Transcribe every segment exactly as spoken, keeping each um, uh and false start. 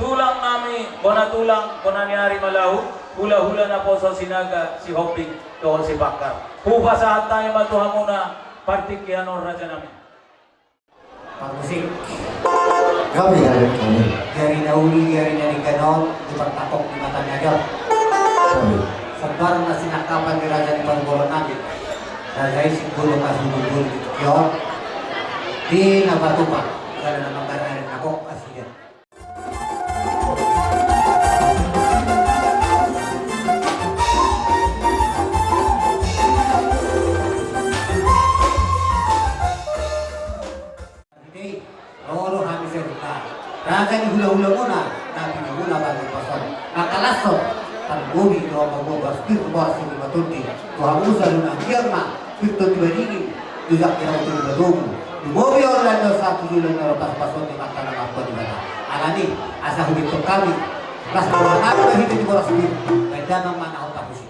Tulang nami, bona tulang, bona ni ari Malau, hulahula naposo Sinaga, Sihombing dohot Sipangkar. Hupasahat hami ma tu hamuna partingkian on, raja nami. Parmusik. Gabe, gabe, gabe. Di ari na uli, di ari na denggan on, di partangkok di mata ni ari on. Gabe. Sabar na sinangkapan ni raja ni parboruon nami. Raja i simbolo kasubulbul di tingki on. Di na patupa, jala na manggarar ari na gok asi dia. Ro do hami saluhutna, raja ni hulahula muna, na pinamula baru pason, mangkalashon, tarlumobi do hamu boras pir, boras ni lima tondi, tu hamu saluhutna, biar ma pir tondi madingin, jujak di hamu tondi madomu, lumobi on lan dosa tu joloan ni ro pasupasuna, di mata na mamboan Debata. Alani, asa hubintong hami, las dosa nami marhite di boras pir, baen damang ma na hot parmusik.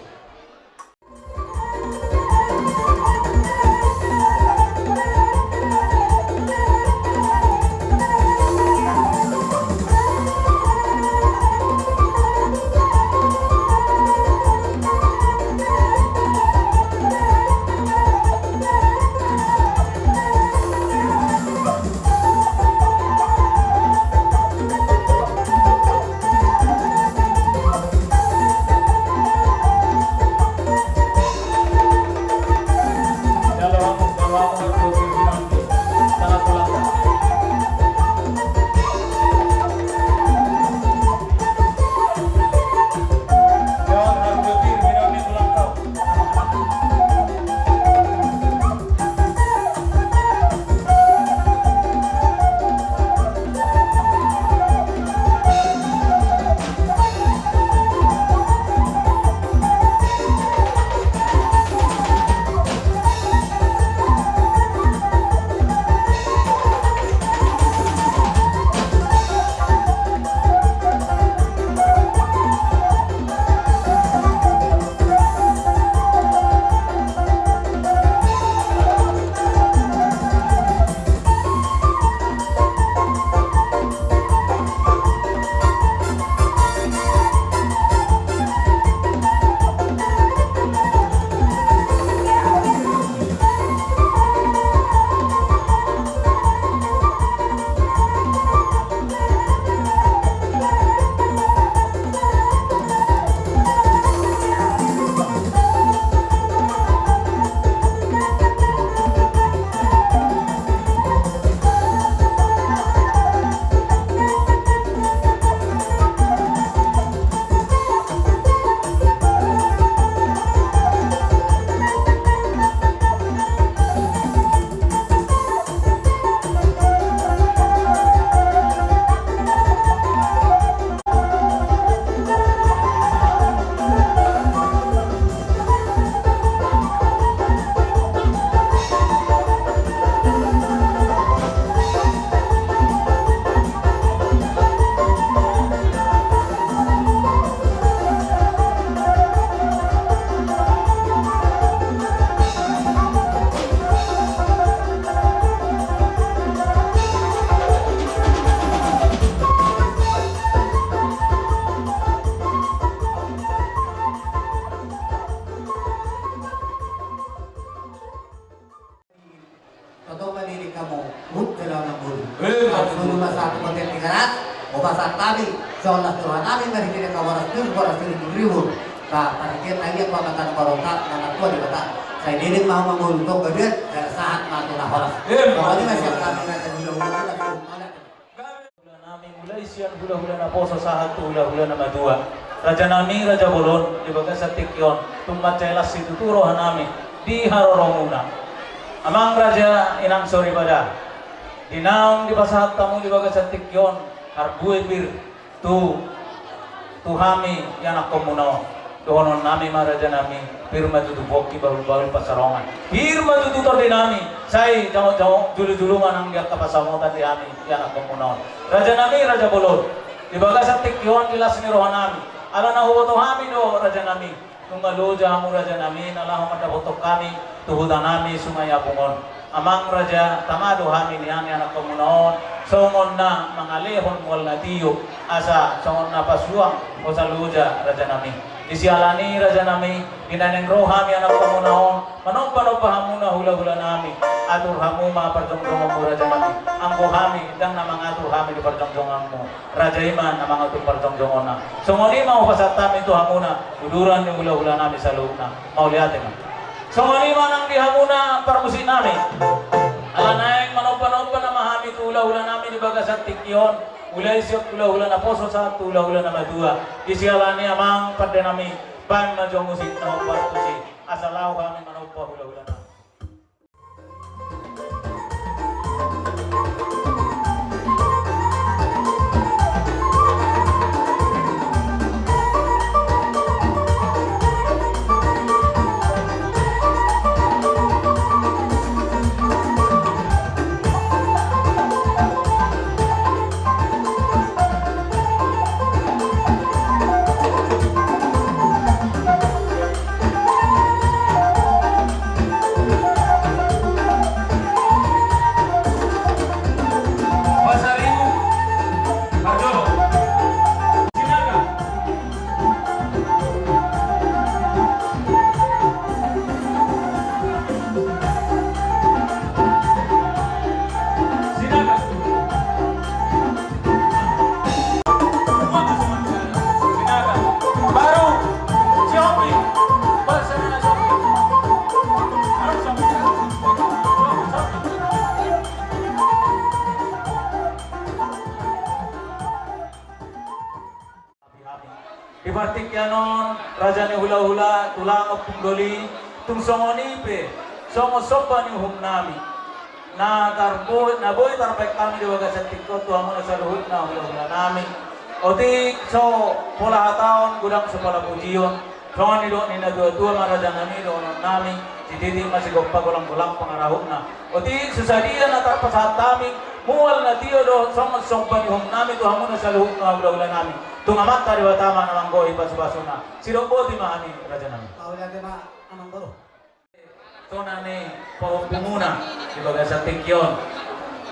Toto ma didok hamu, hut jala na mulu. Eh, na mulu. Solu ma satu konten Tigaras, opa satabi, solas tu roha nami, marhite na boras tu, boras tu ribu-ribu. Ba, parhite na ia, ba, mata na barokah, na natua di mata. Sai didok ma hamu mangolu tong gabe, jala sahat ma tu na horas. Eh, pokokna ma siap kami, na tadi udah, udah, udah, udah. Hulahula nami, mulai sian hulahula naposo sahat tu hulahula na matua. Raja nami, raja bolon, di bagasan tingki on, tung mansai las situtu roha nami, di haroromuna. Amang raja, inang soripada. Di naung dipasahat hamu di bagasan tingki on, parbue pir, tu, tu hami ianakkonmuna on. Dohonon nami ma raja nami, pir ma tutu pongki bahul-bahul pansalongan. Pir ma tutu tondi nami, sai jangok-jangok julu-julu ma nang di angka pansamotan di hami ianakkonmuna on. Raja nami, raja bolon. Di bagasan tingki on di las ni roha nami. Ala na huboto hami do raja nami. Nunga loja hamu raja nami, na laho mandapothon hami, tu huta nami Sungai Apung on. Amang raja, tama do hami nian ianakkonmuna on. Songon na mangalehon mual na tio, asa songon na pasuang hosa loja, rajanami. Di siala ni i, rajanami, di na naeng ro hami anakhonmuna on, manombanomba hamuna hulahulanami, atur hamu ma parjongjongonmu, rajanami. Anggo hami, ndang na mangatur hami di parjongjongonmu. Raja i ma na mangatur parjongjongonna. Songon i ma hupasahat hami tu hamuna, uduran ni hulahulanami saluhutna. Mauliate ma. Songon i ma nang di hamuna parmusiknami. Ala naeng manombanomba nama hami tu hulahulanami di bagasan tingki on, mulai sian hulahula naposo sahat tu hulahula namatua. Di siala ni i, amang pandenami, baen ma jo musik na hombar tusi, asa laho hami manomba hulahulanami. Di partingkian on, raja ni hulahula, tulang, ompung doli, tung songon i pe songon somba ni uhumnami na tarboi, na boi tarbaen hami di bagasan tingki on tu hamuna saluhutna hulahulanami. Otik so pola hataon, godang so pola pujion. Songon nidok ni natuatua ma, rajanami, dohononnami: Sititi ma sigompa, golanggolang pangarahutna. Otik so sadia na tarpasahat hami mual na tio dohot songon somba ni uhumnami tu hamuna saluhutna hulahulanami, tung Amanta Debata ma na manggohi pasupasuna. Sidok boti ma hami, rajanami. Mauliate ma, amangboru. Tona ni pahompumuna di bagasan tingki on.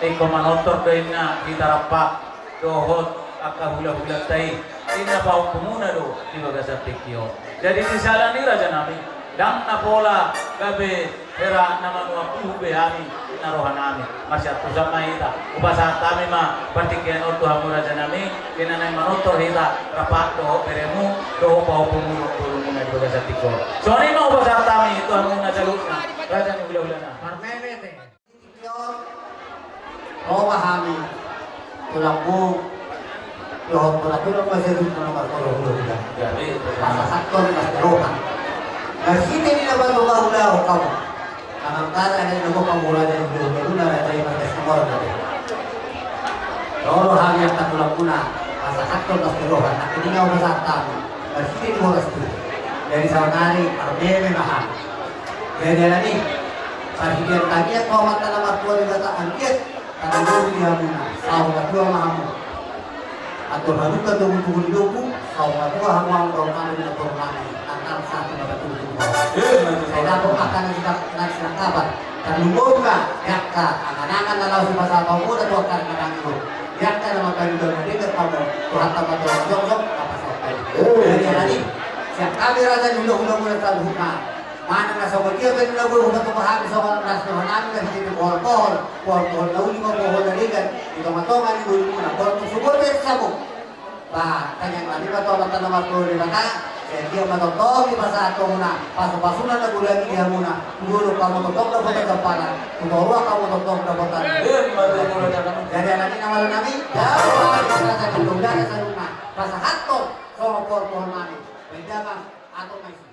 Ingkon manortor do inna hita rampak dohot angka hulahulanta i, inna pahompumuna do di bagasan tingki on. Jadi di siala ni i, rajanami, ndang na pola gabe hera na manuan uhum be hami, ninna rohanami. Marsiantusan ma hita. Hupasahat hami ma partingkian on tu hamu, rajanami, di na naeng manortor hita rampak dohot beremu dohot pahompumu dohot borumuna di bagasan tingki on. Songon i ma hupasahat hami tu hamuna saluhutna, raja ni hulahulana. Parmeme te. Ro ma hami, tulangmu, dohot tulangmu, dohot masyarakat, dohot marhula-hula. Jadi, pasahathon las ni roha. Marhite ni na baen hami, hamu. Amang tara, na di na bokka mura, jadi hula-hula, raja i margas nomor, jadi. Ro do hami angka tulangmuna, pasahathon las ni roha, nangkiningan pasahat hami. Marhite ni horas tu. Jadi saonari, parmeme ma hami. Jadi alani, parhitean tangiang tu Amanta na martua Debata, anggiat tarlumobi di hamuna, saur matua ma hamu. Atur haduan togutogu ni lombu, saur matua hamu, anggo hamu na torunami, tangkal satu na batul tu. Sai dapot angka na sida-, na sinangkapan. Tarlumobi ma di angka angan-angan na laho sipasahat hamu tu angka na mangihut. Di angka na mambahen ulaon na denggan hamu, Tuhanta ma na jongjong na pasahat hamu. Jadi alani, sian hami raja ni hula-hula muna saluhutna. Manang na songon dia pe na boi hupatupa hami songon las ni rohanami na sititi pohol-pohol, pohol-pohol na uli ma pohol na denggan, di tonga-tonga ni bolimuna, pohol tu subur pe samu. Ba, tangiangnami ma tu Amanta na martua Debata, sai anggiat ma tongtong dipasahat hamuna pasupasuna na godang i di hamuna, tu dolok hamu tongtong dapotan jampalan, tu toruan hamu tongtong dapotan. Jadi alani na malo nami, jadi alani na malo nami, pasahathon songon pohol-pohol nami. Baen damang, atur ma i.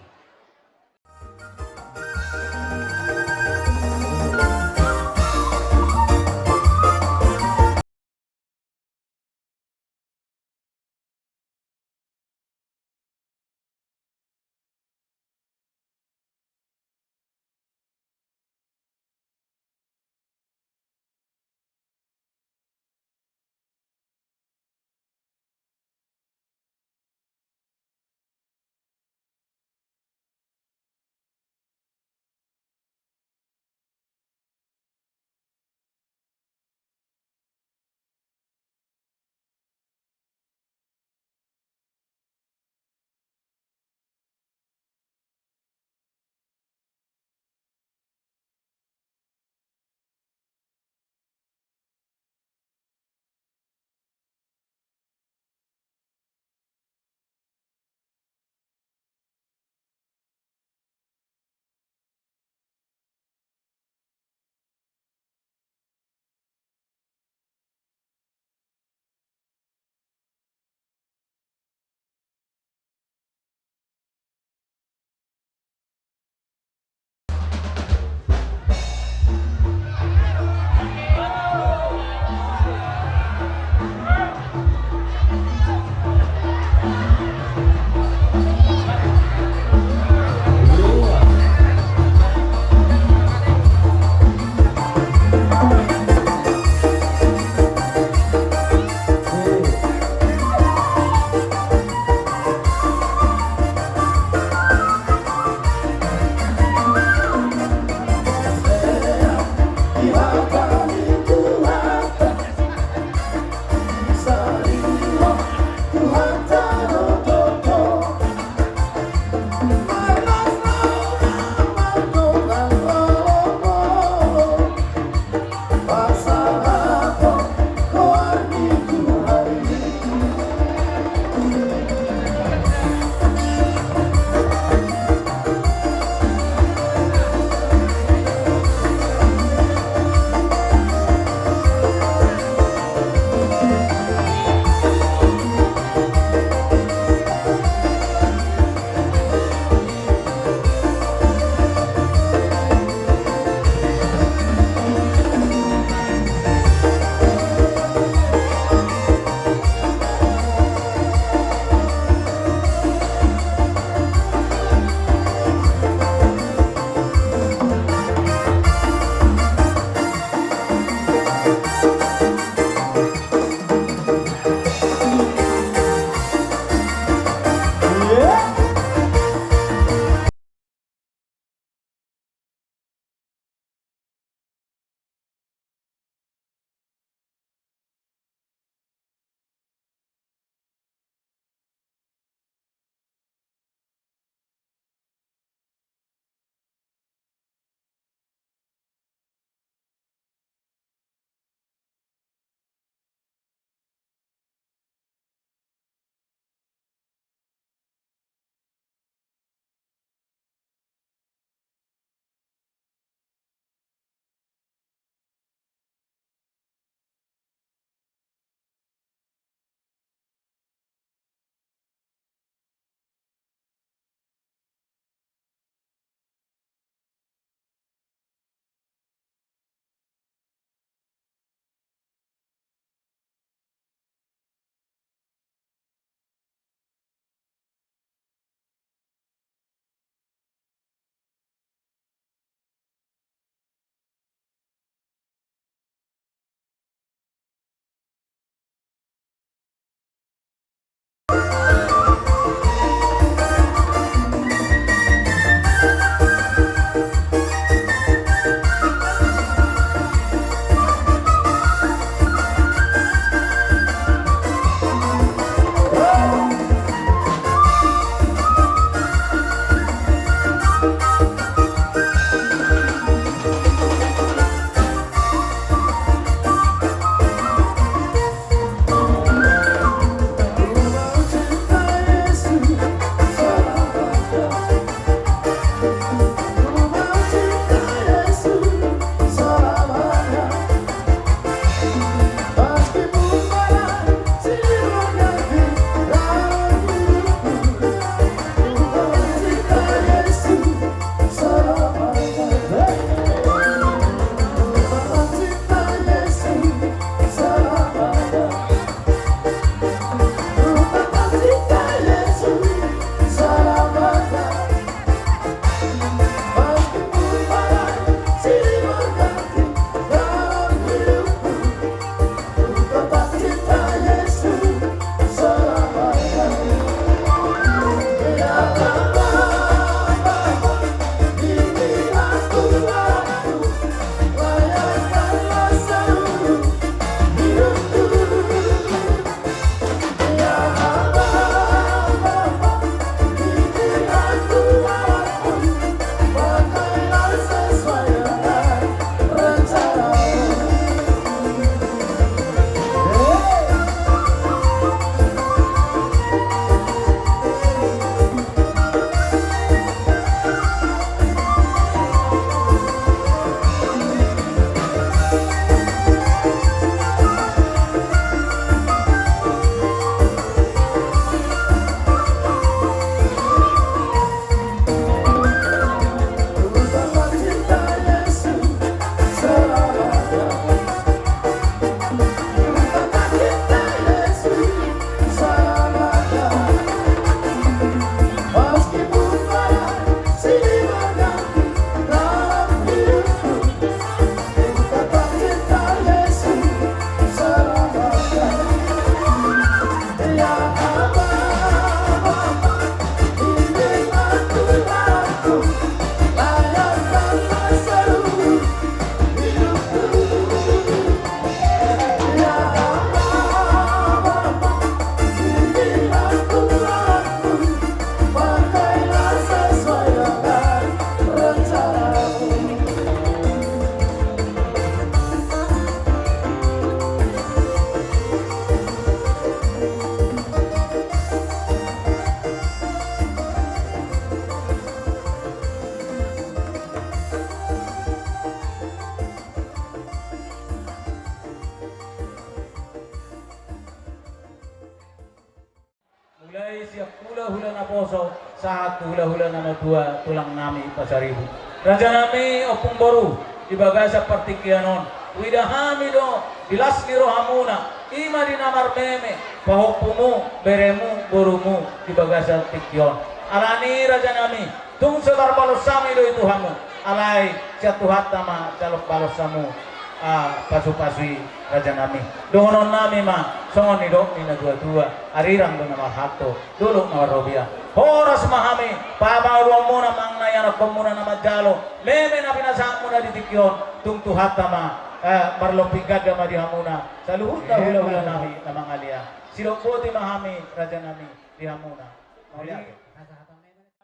Mulai sian hulahula naposo sahat tu hulahula na matua, tulang nami Pasaribu. Raja nami, ompung boru, di bagasan partingkian on huida hami do di las ni rohamuna, i ma di na marmeme pahompumu, beremu, borumu di bagasan tingki on. Alani raja nami, tung so tarbalos hami do i tu hamu, alai sian Tuhanta ma jalo balos hamu, ah, pasupasu i raja nami. Dohonon nami ma songon nidok ni natuatua: arirang do na marhalto, dolok na marrobean. Horas ma hami, pamoruonmuna manang na ianakkonmuna na manjalo, meme na pinasahatmuna di tingki on, tung Tuhanta ma, eh, marlompit ganda ma di hamuna saluhutna hulahula nami na mangalean. Sidok boti ma hami raja nami di hamuna. Mauliate.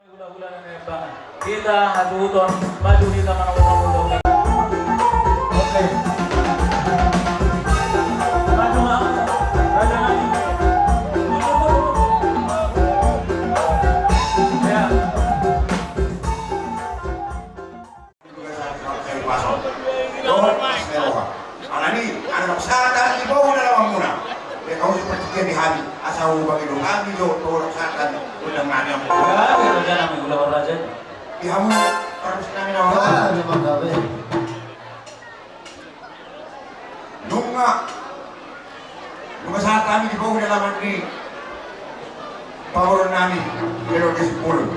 Hulahula na nian, hita hatutup, maju hita manamohon. Oke. Maju ma. Raja nami. Ya. Dohot las ni roha. Alani, adong sahat hami di bohi dalamanmuna. Ia hamu seperti dia di hami, asa hubahen hami jo dohot sahat hami, undang nami hamu. Raja nami, ulaon raja. Di hamu, parmus nami na. Ah, memang gabe. Nunga, nunga sahat hami di bohi dalaman ni pamoruon nami, keluarga Simbolon.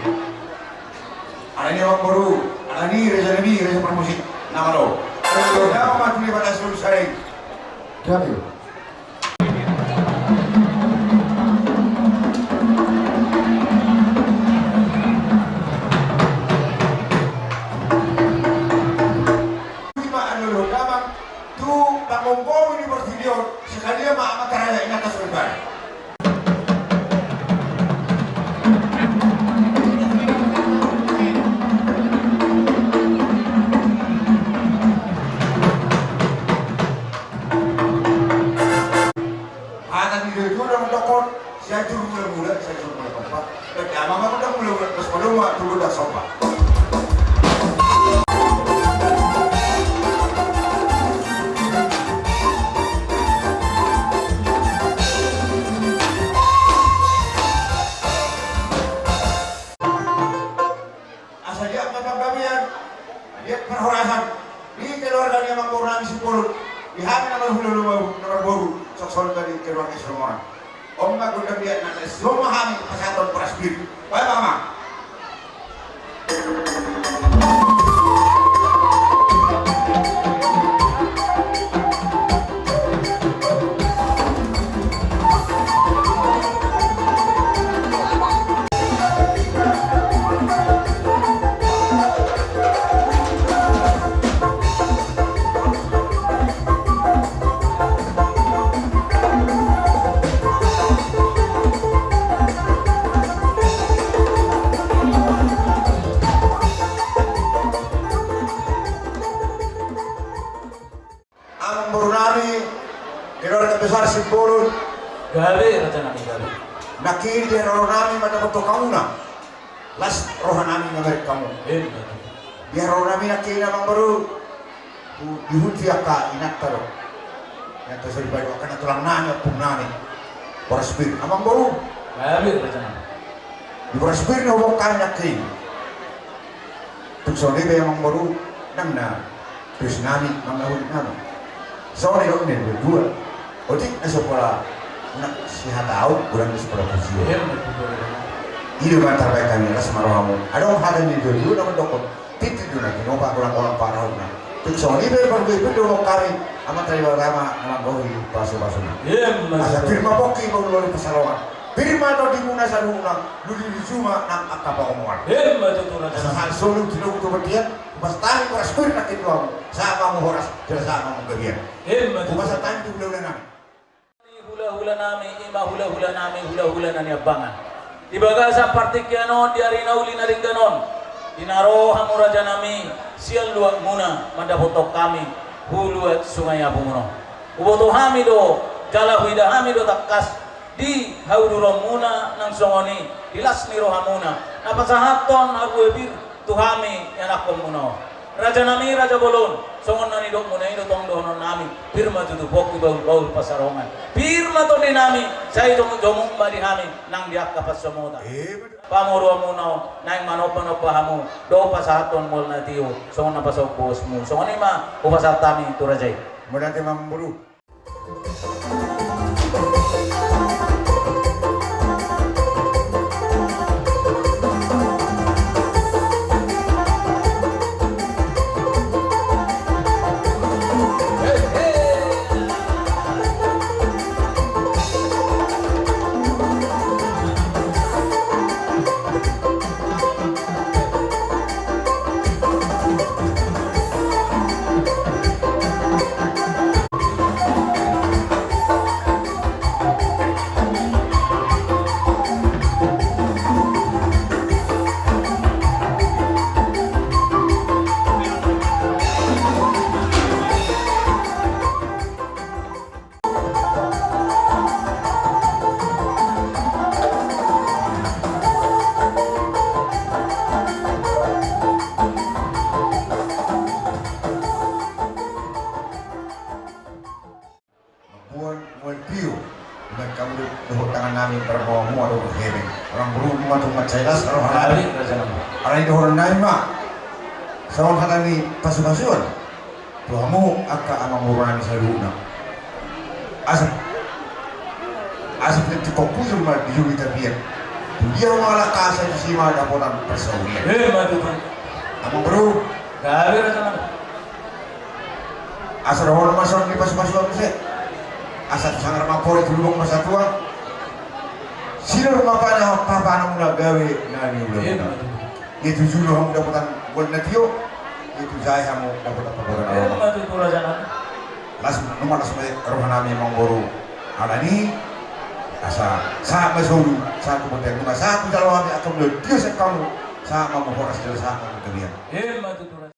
Alani amangboru, alani raja nami, raja parmusik na malo. Alani nama ma tu Debata Solu Saring. Gabe. Ima anu lo damang tu pangomgomi ni portibi on, sekalian ma amanta raja, inanta soripada. Hata ni dua-dua na mandok on, sian jur mula-mula, sian jur mula-mula. Berarti ama ma mandok mula-mula, terus pada ma dulu dah sopa. Asa liat ma panggabean, liat parhorasan di keluarga ni amangboru nami Simbolon, di hami na marhula na marboru, songon i ma di keluarga Sihombing. On ma gondang liat na, songon i ma hami pasahathon boras pir. Bae ma. Amangboru nami, keluarga besar Simbolon. Gabe, raja nami, gabe. Nangkin di haroro nami mandapothon hamuna las roha nami mamereng hamu. Emma tutu. Di haroro nami nangkin amangboru, tu, di huta angka inanta do. Inanta soripada, angka na tulang nami, ompung nami. Boras pir, amangboru. Gabe, raja nami. Di boras pir na huboan hami nangkin. Tung songon i pe amangboru, nang na tusi nami, nang na hudik nami. Songon i do ninna dua. Otik na so pola, na sihataon, godang na so pola pujion. Emma tutu. I do ma tarbahen hami, las ma rohamu. Adong hata ni dua-dua na mandok on. Tintin do na tinopa, golang-golang pangarahutna. Tung songon i pe parhua i pe do hami, amanta Debata ma na manggohi pasupasuna. Emma tutu. Asa pir ma pongki, balu-balu pansalongan. Pir ma tondimuna saluhutna, lulululu ma nang angka pangomoan. Emma tutu, raja. Asa solu tilobu tu bontean, hupasahat hami boras pir nangkin tu hamu, sahat ma hamu horas, jala sahat ma hamu gabean. Emma tutu. Hupasahat hami tu hulahula nami. Hulahula nami, ima hulahula nami, hulahula na niambangan. Di bagasan partingkian on, di ari na uli na denggan on, di na ro hamu raja nami, sian luatmuna mandapothon hami, huluat Sungai Apung on. Huboto hami do, jala huida hami do tangkas, di hauduronmuna nang songon i, di las ni rohamuna, na pasahathon harbue pir tu hami ianakkonmuna on. Raja nami, raja bolon, Songon na nidokmuna i do tong dohonon nami, pir ma tutu pongki bahul-bahul pansalongan. Pir ma tondi nami, sai jomung-jomung ma di hami nang di angka pansamotan. Pamoruonmuna on, naeng manomba-nomba hamu, do pasahathon mual na tio, songon na pasahat bosmu. Songon i ma hupasahat hami tu raja i. Mauliate ma amangboru. Mamboan mual tio, umbahen hamu dohot tangan nami, marboa mual dohot hepeng. Amangboru, ma tung mansai las roha nami. Alai dohonon nami ma, songon hata ni pasu-pasuan tu hamu angka amangboru nami saluhutna. Asa, asa pinantikhon hujur ma di julu ni tapian. Tu dia ma halak asa disi ma dapotan parsaulian. Ima tutu. Amangboru. Gabe raja nami. Asa dohonon ma songon ni pasu-pasuan muse. Asa tu sanggar ma pore, tu lubang ma satua. Sinur ma panahan-pahananmuna gabe na niula-ula. Ima tutu. Ia tu julu hamu dapotan mual na tio, ia tu jae hamu dapotan panggoran. Ima tutu raja nami. Las, nunga las ma roha nami amangboru. Alani, asa sahat ma solu, sahat tu bontean, nunga sahat tu jalo hami, angka mula tio sian hamu, sahat ma hamu horas jala sahat ma hamu gabe. Ima tutu raja.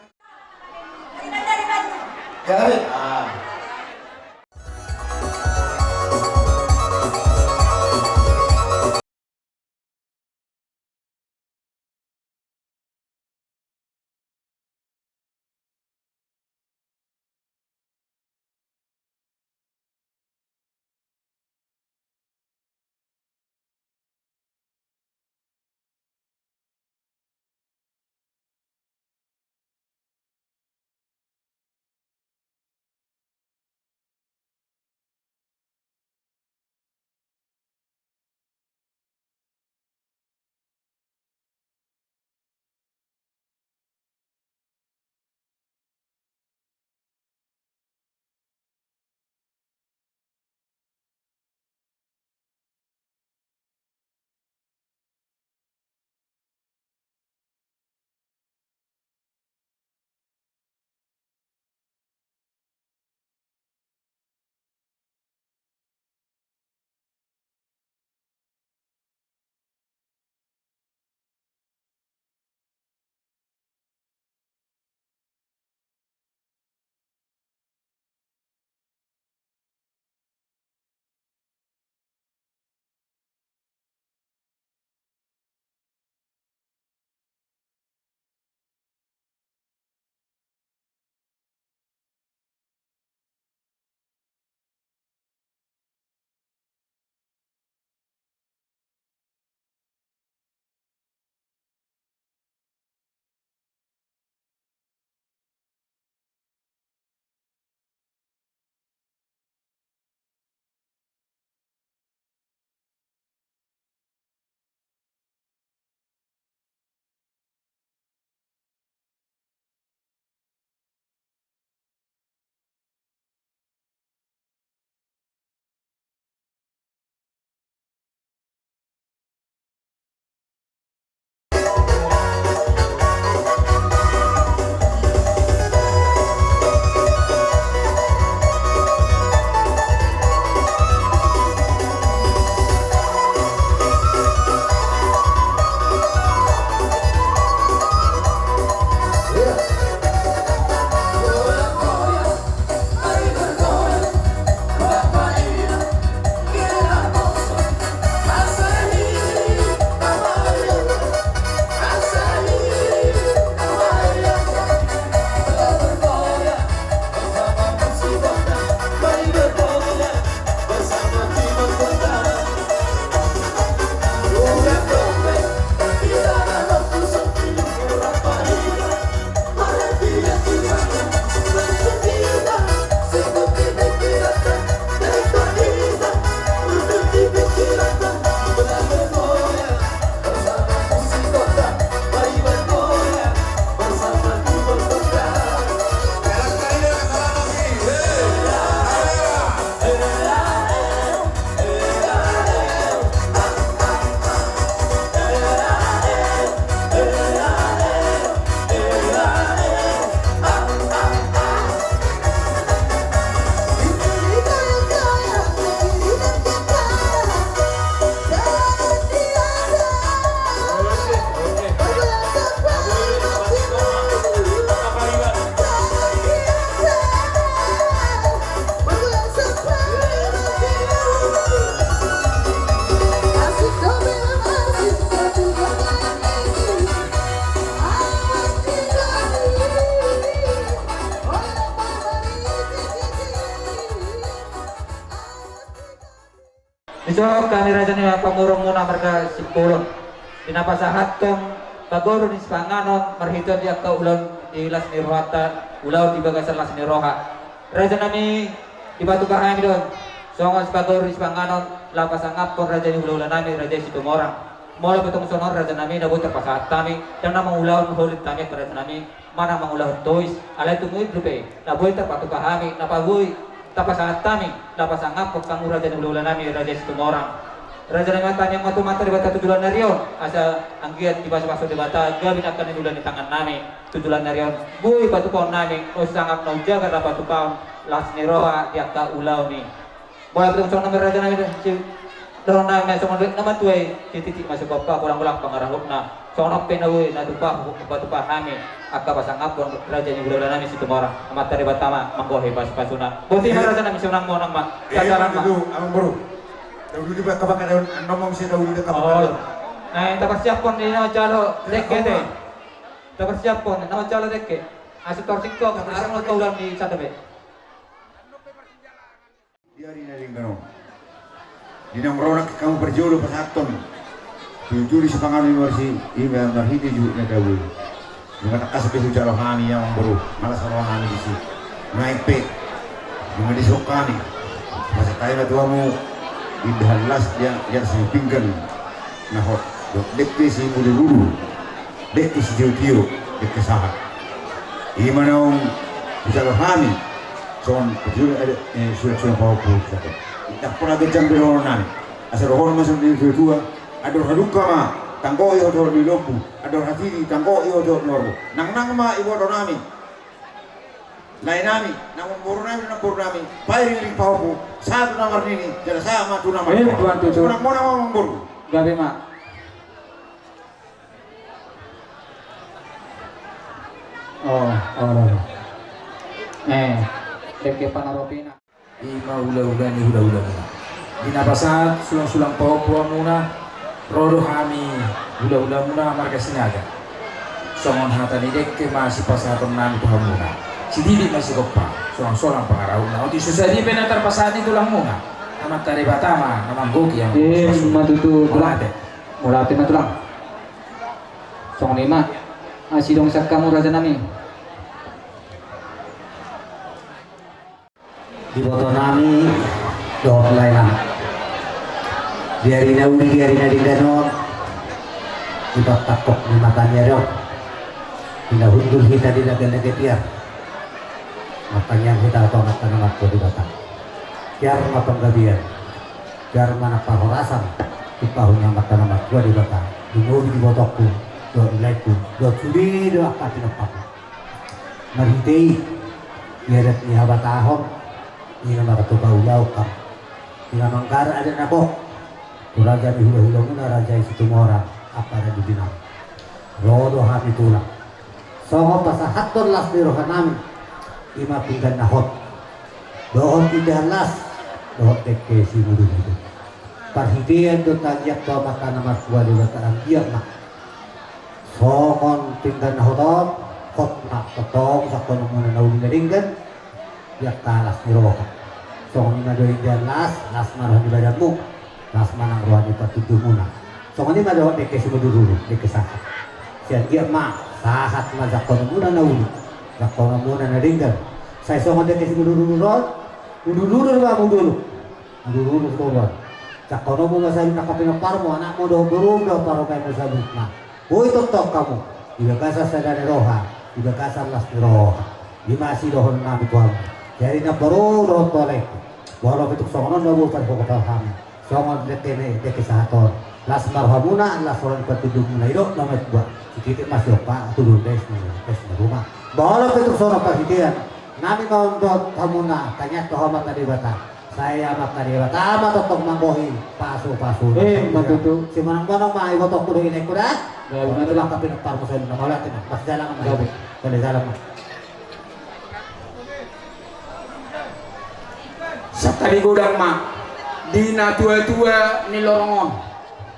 Ya, Ari. Ah. Dison hami raja ni pangurung muna marga Simbolon, di na pasahathon pagoru ni sipanganon marhite di angka ulaon di las ni rohanta, ulaon di bagasan las ni roha. Raja nami, dipatupa hami do songon sipagoru ni sipanganon laho pasangaphon raja ni hulahula nami, Raja i Situmorang. Molo pe tung songon on raja nami, na boi tarpasahat hami, ndang na mangulahon holong hami, raja nami, manang mangulahon tois, alai tung i dope na boi tarpatupa hami, na paboi tapasahat hami laho pasangaphon hamu raja ni hulahula nami, Raja i Situmorang. Raja nami, tangiang ma tu Amanta Debata tu joloan ni ari on, asa anggiat dipasupasu Debata gabe angka na niluluan ni tangan nami tu joloan ni ari on, boi patupahon nami, on sangap na umjagar laho patupahon las ni roha di angka ulaon i. Boha, tung songon on ma raja nami, si dohonon nami songon na matua i, sititi ma sigompa, golang-golang pangarahutna. Songon on pe na boi na tupa, hupatupa hami angka pasangaphon raja ni hulahula nami Situmorang. Amanta Debata ma manggohi pasupasuna. Botima raja nami, songon on ma. Iya, salam ma. Amang boru. Dahulu di baka-baka daun, anong mau saya dahulu di baka-baka daun. Nah, taparsiaphon di na manjalo dengke te. Taparsiaphon na manjalo dengke. Asa tor singkop, asa tor ulang di sada be. Di ari na denggan on, di naung ro nangkin hamu parjolo pasahathon. Tuli-tuli sipanganon i marsi, ima marhite juhut na dao i. Nunga tangkas be hujalo hami, amang boru, malas roha nami disi. Naeng pe nunga dison hami. Pasahat hami ma tu hamu indahan las di atas ni pinggan na hot dohot dengke simudur-udur, dengke sitio-tio, dengke sahat. Ima naung hujalo hami. Songon, betul ada, eh, surat-surat pahompu sahat. Ndang pola ganjang be dohonon nami. Asa dohonon ma songon ni natua-tua, andor hadungka ma tanggohi dohot ni lombu, andor hatiti tanggohi dohot ni horbo. Nangnang ma iboto nami, lae nami, na mamboru nami, na mamboru nami, pairing-iring pahompu, sahat tu na marnini, jala sahat ma tu na marnono. Tuan tutu. Songon on ma, amang boru. Gabe ma. Oh, oh, oh. Eh, dengke panaropina. Ima hula-hula ni hula-hulamuna. Di na pasahat sulang-sulang pahompu hamuna, ro do hami hula-hulamuna marga Sinaga. Songon hata ni dengke ma sipasahaton nami tu hamuna. Sititi ma sigompa, solang-solang pangarahutna. Otik so sadia pe na tarpasahat ni tulangmuna, Amanta Debata ma na manggohi. Ima tutu, tulang. Mauliate. Mauliate ma, tulang. Songon i ma, asi dong sian hamu raja nami. Di iboto nami dohot lae nami, di ari na uli, di ari na denggan on, di pangkangkok ni mata ni ari on, di na hundul hita di lage-lage tiar, martangiang hita tu Amanta na martua Debata. Tiar ma panggabean, tiar ma nang parhorasan, timpahon ni Amanta na martua Debata, di ngolu, di ibotongku dohot di laengku dohot sude do angka pinompar. Marhite i, di adat ni habatahon, i na marhata paulahon hamu, i na manggarar adat na gok tu raja ni hula-hulamuna, raja i Situmorang, ampara di binang. Ro do hami tulang. Songon pasahathon las ni roha nami, ima pinggan na hot dohot indahan las dohot dengke simudur-udur. Parhitean do tangiang tu Amanta na martua Debata, anggiat ma songon pinggan na hot on, hot ma tongtong jangkononmuna na uli na denggan di angka las ni roha. Songon i ma do indahan las, las ma roha ni badanmu, las ma nang roha ni partundumuna. Songon i ma dohot dengke simudur-udur, dengke sahat. Sai anggiat ma sahat ma jangkononmuna na uli, jangkononmuna na denggan. Sai songon dengke simudur-udur on, udur-udur ma hamu dolok, udur-udur toruan. Jangkononmu ma saluhut angka pinomparmu, anakmu dohot borumuna dohot parhugamu saluhutna. Boi tongtong hamu di bagasan sada ni roha, di bagasan las ni roha. Ima sidohonon nami tu hamu. Jadi na boru dohot tu laengku, boha pe tung songon on na boi parhata hami, songon dengke ni, dengke sahat on. Las ma rohamuna, las roha ni partundumuna, didok na matua, sititi ma sigompa, tudu ma es ni, es ni ruma. Boha pe tung songon on parhitean nami ma on dohot hamuna, tangiang tu Amanta Debata. Sai Amanta Debata ma tongtong manggohi pasu-pasu. Ima tutu. Simonang-monang ma ibotongku dohot laengku da. Gabe ma, tulang. Angka pinomparmu saluhutna, mauliate ma. Marsijalangan ma. Gabe. Marsijalangan ma. Santabi godang ma di natua-tua ni lorong on.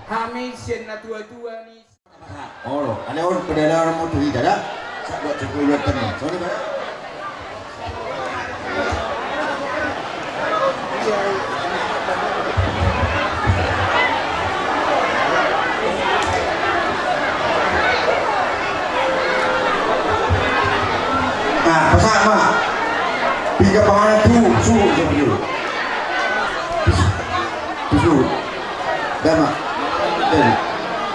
Hami sian natua-tua ni Olo, ale on, pedalaran mo tu hita da. Sak buat sepuluh buat tengah. Sorry, Pak. Nah, pasahat ma. Pinggan panganon tu, suhut, suhut. Tu suhut. Dama. Dama.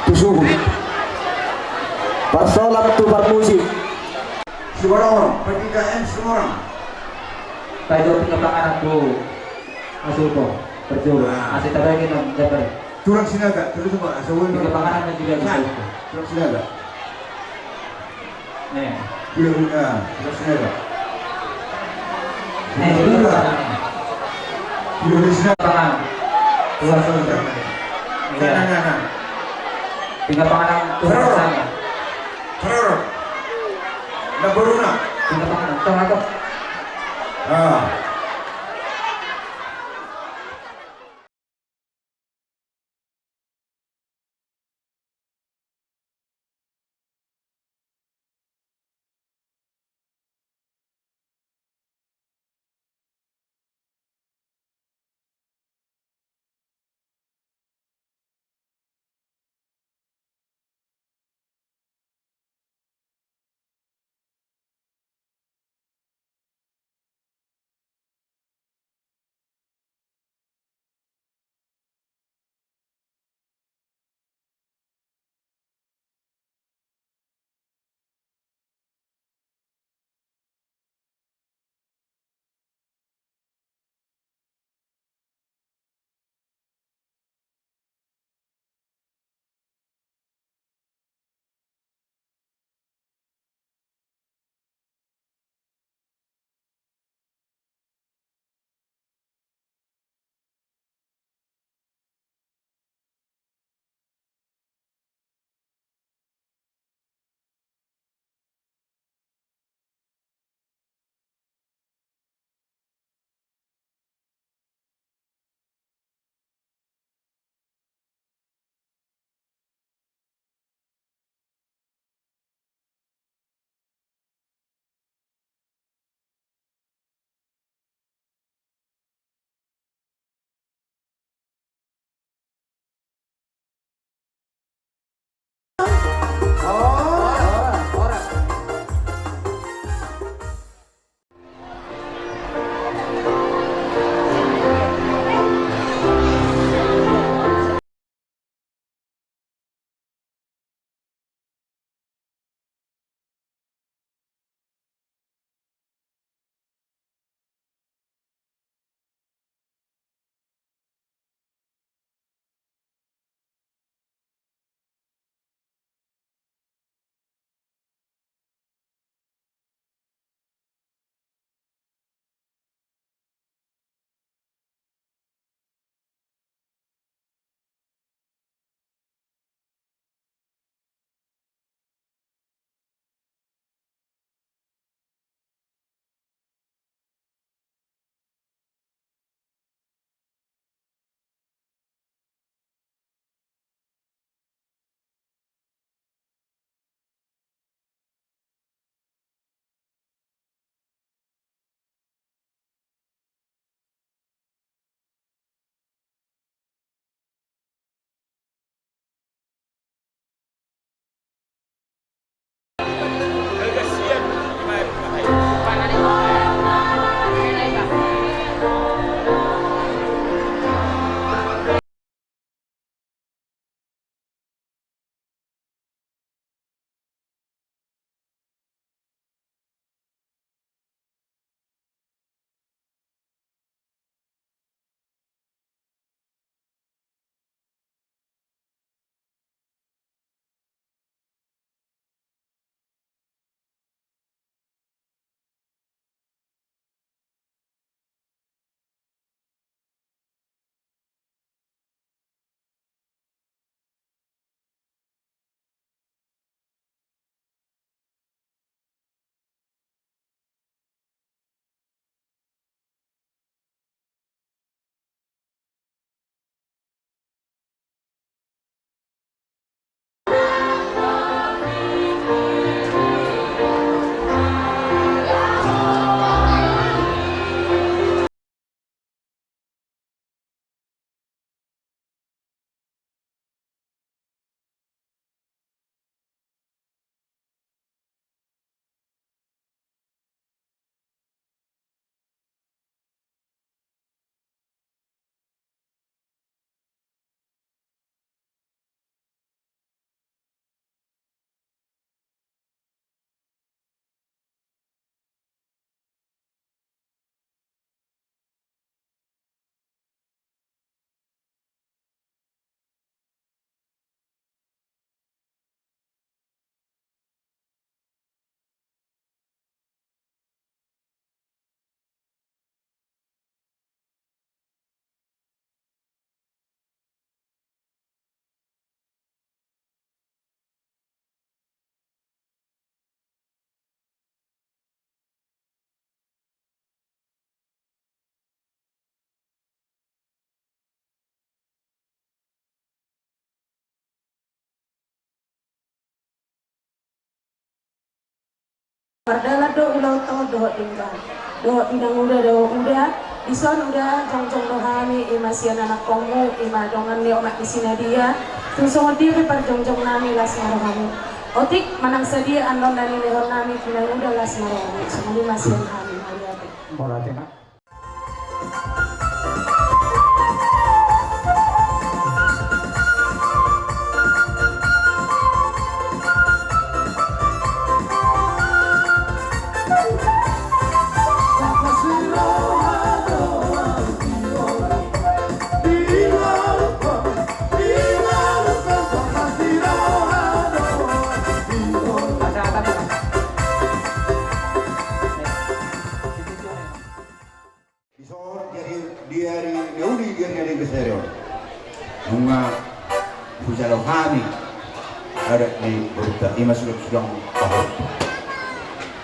Tu suhut. Parsolat tu parmusik. Siborong, Pandita M Situmorang. Tajo pinggan panganon tu. Asupo, perjolo. Ah. Asa tabagi nang dapat. Tulang Sinaga, terus ma, asa ulang. Pinggan panganon na juga. Nah, gitu. Tulang Sinaga. Nih. Iya, iya, terus ya, Pak. Nih, dulu. Indonesia. Pangan. Tuhan. Iya. Tenang, tenang. Tinggal pangan, Tuhan. Teror. Sana. Teror. Nda beruna. Tinggal pangan. Teror. Ah. Mardalan do ulaonta on dohot denggan, dohot di nanguda dohot uda. Dison uda jongjong do hami, ima sian anakhonmu, ima dongan ni omak ni si Nadia. Tung songon dia pe parjongjong nami, las ma rohamu. Otik manang sadia annon na nilehon nami tu nanguda, las ma rohamu. Songon i ma sian hami, mauliate. Mauliate ma. Dison di ari, di ari na uli, di ari na denggan sadari on, nunga hujalo hami adat ni borunta, ima sulang-sulang pahompu.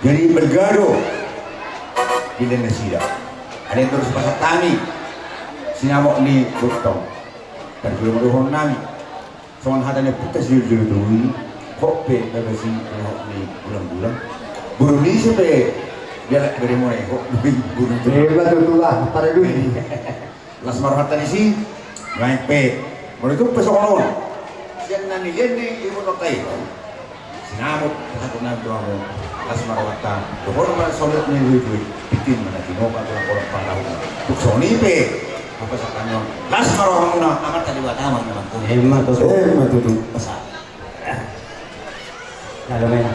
Jadi balga do dilean nasida. Alai torus pasahat hami sinamot ni borunta on. Parjolo ma dohonon nami. Songon hata ni ompunta sijolo-jolo tubu i, hot pe bagas i, hot ni bulang-bulang. Boru ni ise pe dialap bere muna i, hot ni boru ni. Ema tutu, ah, paradui. Las ma rohanta disi, nuaeng pe. Molo tung pe songon on, sian na nilean ni ibu nota i, sinamot, satu nami tu hamu. Las ma rohanta, dohonon ma songon ni tutu i, pitin ma na tinopa tu na kolok pandahu. Tung songon i pe. Apa sakanya? Las ma rohamuna, amanta Debata ma na mantu. Ema tutu. Ema tutu. Masa. Lalu main.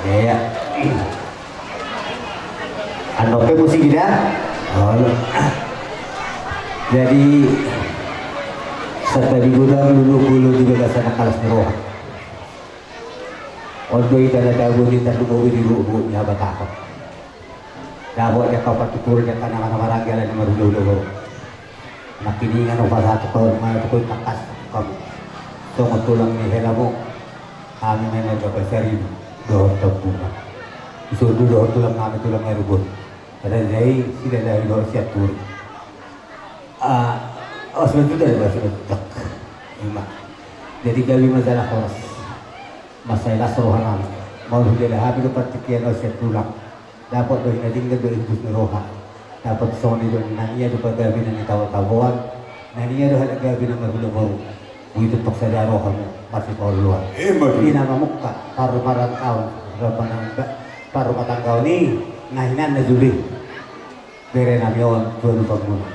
Iya. Ando pe musik ida. Olo. Jadi, sata di gudang lulu bulu di bagasan kalas ni roha. On do ita na tabo di tarlumobi di ruhut-ruhut ni habatahon. Dapot di angka partuturan, di angka na marhamaranggi, ala ni marhulahula borunta. Nangkiningan hupasahat tu hamu, manang tu ho tangkas tu hamu. Songon tulang ni helamu, hami ma i marga Pasaribu dohot Tampubolon. Dison do dohot tulang nami, tulang ni Ribot. Raja i Silalahi dohot Sianturi. Ah, oh, Simanjuntak, Simanjuntak. Ima. Jadi gabe ma jala horas. Mansai las roha nami. Molo hujalo hami do partingkian on sian tulang, dapot do i na denggan, dohot ihutus ni roha. Dapot songon i do, na nian do pagabean na nitabo-taboan, na nian do halak gabe na marhula boru. Boi tongtong sada roha hamu marsipaoloan. Ima tutu. I na mamungka parrumatanggaon, parrumatanggaon i, na hinan na jolo i. Bere nami on, dua lubang muna.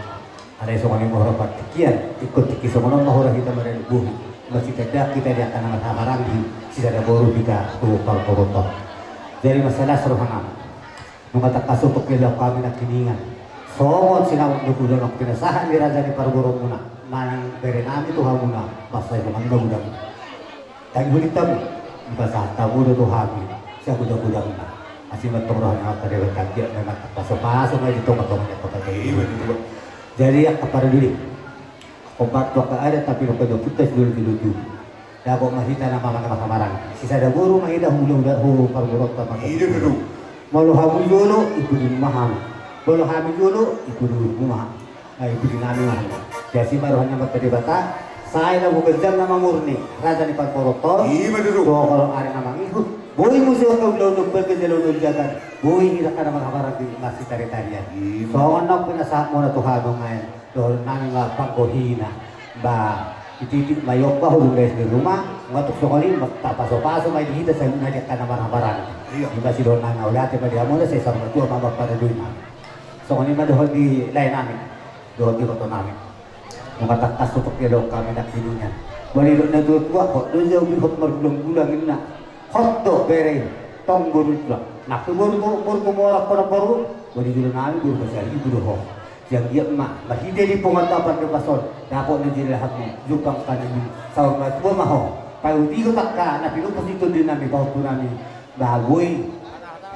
Alai songon i ma hura partingkian, ingkon tingki songon on ma hura hita maradophon bohi. Masitandaan hita di angka na marhahamaranggi, sisada boru hita tu parboruonta. Jadi mansai las roha nami. Nunga tangkas sotok dilehon hami nangkiningan. Songon sinamot ni gudang pinasahat ni raja ni parboruon muna, manang bere nami tu hamuna, mansai songon i ma gudang. Tangihon hamu, dipasahat hamu do tu hami sagudang-gudangna. Asi ma tong roha ni Amanta Debata, anggiat ma i marpasu-pasu ma i di tonga-tonga ni angka parboruon. Jadi angka parjolo, hombar tu angka adat, tapi nunga dapot tu sijolo-jolo tubu. Dapot ma hita na marhahamaranggi. Sisada boru ma hita, hula-hula tu parboruonta ma. Molo hamu jolo, ipudun ma hami. Molo hami jolo, ipudun ma hami. Ai, pudi nami ma. Jadi ma roha ni Amanta Debata, sai na ganjang na mamurni raja ni parboruonta on. Ima tutu. Songon ari na mangihut, boi muse ulaon na bagas, ulaon na jagar. Boi hita angka na marhahamaranggi marsitari-tarian. Ima. Songon na pinasahat muna tu hami nuaeng, dohonon nami ma panggohina. Ba, ititik ma i, ompa hudung dais di ruma, nunga tung songon i ma, tapasu-pasu ma i di hita saluhutna di angka na marhahamaranggi. Iya. Ima sidohonon nami, mauliate ma di hamuna, sai saur matua ma amang parjolo nami. Songon i ma dohot di lae nami, dohot di iboto nami. Nunga tangkas sotok dilehon hami nangkiningan. Molo didok natua-tua, hot do jabu i, hot margulang-gulang ninna. Hot do bere i, tong boru tulang. Nang pe boru, boru, boru Gumorang, hot boru. Molo di jolo nami boru Pasaribu do ho. Sai anggiat ma marhite di punguanta Pardebason, dapot na jala hamu jumpang panangi, saur matua ma ho. Paihutihut angka na pinompar ni tondi nami, pahompu nami. Ba boi,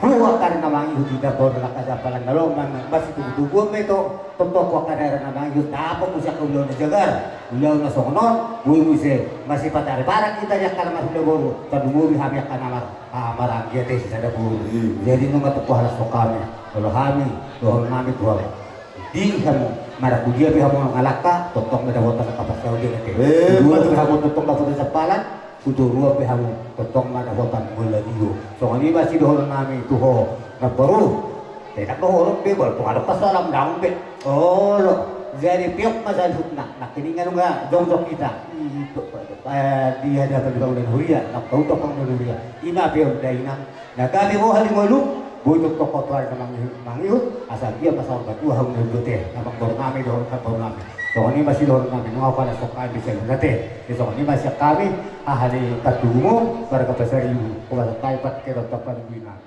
hu angka ari na mangihut, hita boru na angka jampalan na lomo, ma-, masitubu-tubuan ma i, tongtong hu angka ari na mangihut, dapot muse angka ulaon na jagar, ulaon na songon on, boi muse masipatari-parak hita di angka na marhula boru, tarlumobi hami angka na mar-, ah, maranggi ate sisada boru. Iya. Jadi nunga tongtong las roha nami, molo hami, dohonon nami tu hamu. Di hamu, marangkulia pe hamu nunga langka, tongtong ma dapotan angka parsaulian ate. Eh, dulu pe hamu tongtong dapotan jampalan, Hutoruan pe hamu tongtong ma dapotan mula dio. Songon i ma sidohonon nami tu ho namboru. Tetap ma holong pe, walaupun adong pasalam daong pe. Olo. Jadi peop ma saluhutna. Nangkiningan nunga jongjong hita. Di hadapan bangunan huria, nang pautang bangunan huria. Ima peop dainang. Na gabe boha di ngolu, boi tongtong ho tu ari na mangihut, mangihut, asa dia ma saur matua hamu na di bote, na mangboru nami dohot namboru nami. Songon i ma sidohonon nami, nunga pala songkai bisa nunga te. Songon i ma sian hami, haha ni tantubumu, marga Pasaribu, hupasahat hami pat ke tongtong panunggu i nami.